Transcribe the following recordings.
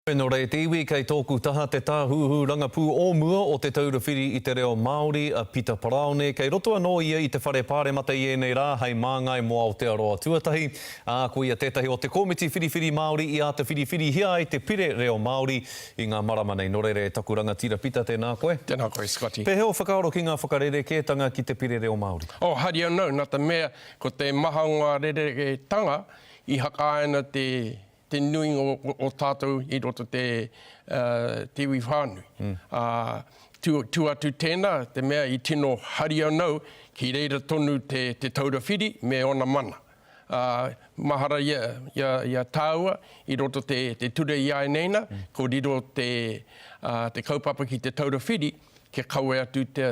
Nō reira te iwi, kei tōku taha te tāhuhu rangapū o mua o Te Taura Whiri i te Reo Māori, a Pita Paraone. Kei roto anō ia i te Whare Pāremata i ēnei rā hei māngai mō Aotearoa Tuatahi, ā, ko ia tētahi o te komiti whiriwhiri Māori i āta whiriwhirihia ai te Pire Reo Māori i ngā marama nei. Nō reira e taku rangatira Pita, tēnā koe. Tēnā koe, Scotty. Pēhea ō whakaaro ki ngā whakarerekētanga ki te Pire Reo Māori? Oh, hari anō, nā te mea ko te maha o ngā rerekētanga i hakaena te te nuinga o, o tātou i roto te, uh, te iwi whānui. Mm. Uh, tu, tu atu tēnā, te mea i tino hari anau, ki reira tonu te, te taura whiri me ona mana. Uh, mahara ia, ia, ia tāua i roto te, te ture i aeneina, mm. ko riro te, uh, te kaupapa ki te taura whiri, kia kawe atu te,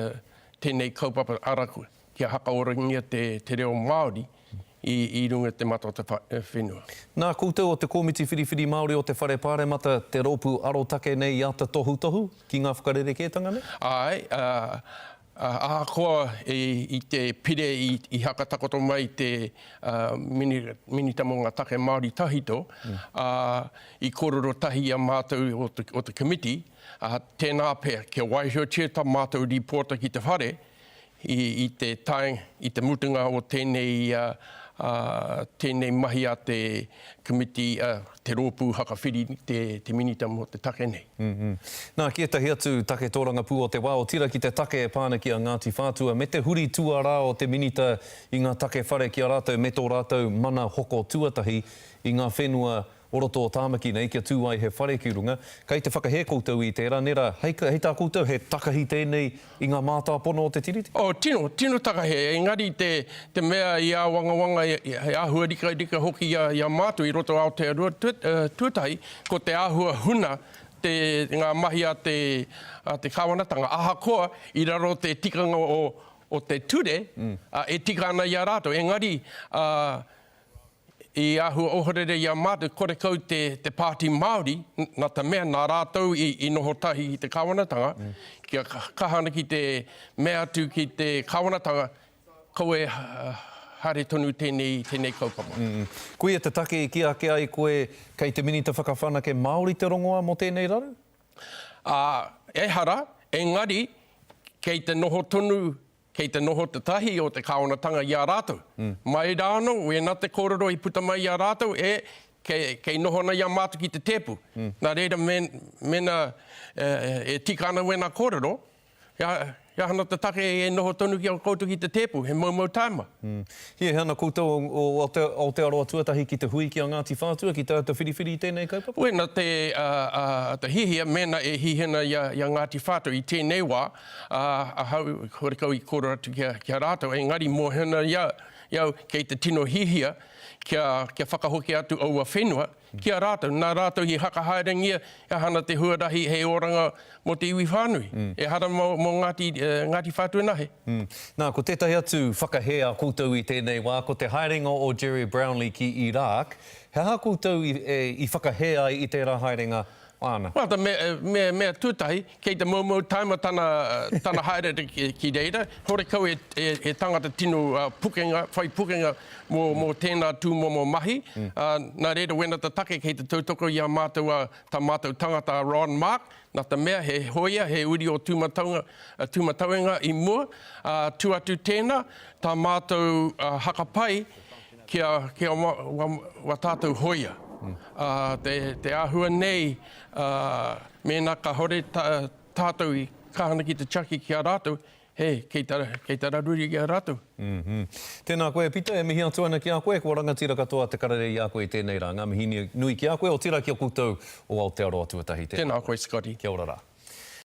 tēnei kaupapa araku, kia hakaorangia te, te reo Māori i runga i te mata o te whenua. Nā koutou o te Komiti Whiriwhiri Māori o te Whare Pāremata te rōpū arotake nei i āta tohutohu ki ngā whakarerekētanga nei? Āe, ahakoa i te pire i hakatakoto mai te Minita mō ngā Take Māori tahito, i kōrero tahi i a mātou o te komiti, tēnā pea kia waihotia tā mātou rīpoata ki te whare, i te tae, i te mutunga o tēnei, tēnei mahi a te komiti, te rōpū hakawhiri te, te minita mō te take nei. Mm-hmm. Nā, ki ētahi atu take tōrangapū o te wā, otira ki te take e pā ana ki a Ngāti Whātua me te huri tuarā o te minita i ngā take whare ki a rātou me tō rātou mana hoko tuatahi i ngā whenua o roto o Tāmaki nei kia tū ai he whare ki runga. Kei te whakahē koutou i tērā, nē rā? Hei, hei tā koutou, he takahi tēnei i ngā mātāpono o te Tiriti? Oh, tino, tino takahi, engari te, te mea i āwangawanga, he āhua rikarika hoki i a, i a mātou i roto Aotearoa tuatahi, ko te āhua huna te, ngā mahi a te, a te kāwanatanga, ahakoa i raro te tikanga o, o te ture, mm. e tika ana i a rātou, engari, uh, I āhua ohorere i a mātou, korekau te, te Pāti Māori, nā te mea nā rātou i, i noho tahi ki te kāwanatanga, kia kaha ana ki te mea atu ki te kāwanatanga, kaua e haere tonu tēnei, tēnei kaupapa. Mm. Koia te take i kī ake ai koe kei te Minita Whakawhanake Māori te rongoā mō tēnei raru? Ā, ehara, engari kei te noho tonu Kei te noho te tahi o te kāwanatanga i a rātou. Mai rā anō, wēnā te kōrero i puta mai i a rātou, e, kei, kei noho ana i a mātou ki te tēpu. Nā reira, me, mēnā e, e tika ana wēnā kōrero, he aha, he aha ana te take e noho tonu ki a koutou ki te tēpu, he moumou tāima. Hiahia ana koutou o, o Aotearoa Tuatahi ki te hui ki a Ngāti Whātua ki te āta whiriwhiri i tēnei kaupapa? Wēnā te, a, a, te hihia, mēnā e hihia ana i a, i a Ngāti Whātua i tēnei wā, Ā, ahau, horekau i kōrero atu ki a, ki a rātou, engari mōhio ana i a, i au, kei te tino hihia kia, kia whakahokia atu aua whenua ki a rātou. Nā rātou i hakahaerengia e aha ana te huarahi hei oranga mō te iwi whānui, ehara mō, mō Ngāti, Ngāti Whātua nahe. Nā, ko tētahi atu whakahē a koutou i tēnei wā, ko te haerenga o Gerry Brownlee ki Iraq. He aha koutou i, e, i whakahē ai i tērā haerenga āna? Well, te mea, mea, mea tuatahi, Kei te moumou taima tana, tana haere ki reira, horekau he, he, he tangata tino pukenga, whai pukenga mō, mō tēnā tūmomo mahi. Mm. Uh, nā reira, wena te take kei te tautoko i a mātou, a, tā mātou tangata a Ron Mark, nā te mea he hoia, he uri o Tūmataunga, Tūmatauenga i mua, uh, tu atu tēnā, tā mātou uh, hakapai kia, kia wa, wa, wa tātou hoia. Mm. Uh, te, te āhua nei, uh, Mēnā kāore tātou i kaha ana ki te tiaki ki a rātou, he, kei te, kei te raruri i a rātou. Mm-hmm. Tēnā koe, Pita, e mihi atu ana ki a koe, kua rangatira katoa te karere i a koe i tēnei rā. Ngā mihi nui ki a koe, otirā ki a koutou o Aotearoa Tuatahi. Tēnā koe, Scotty. Kia ora rā.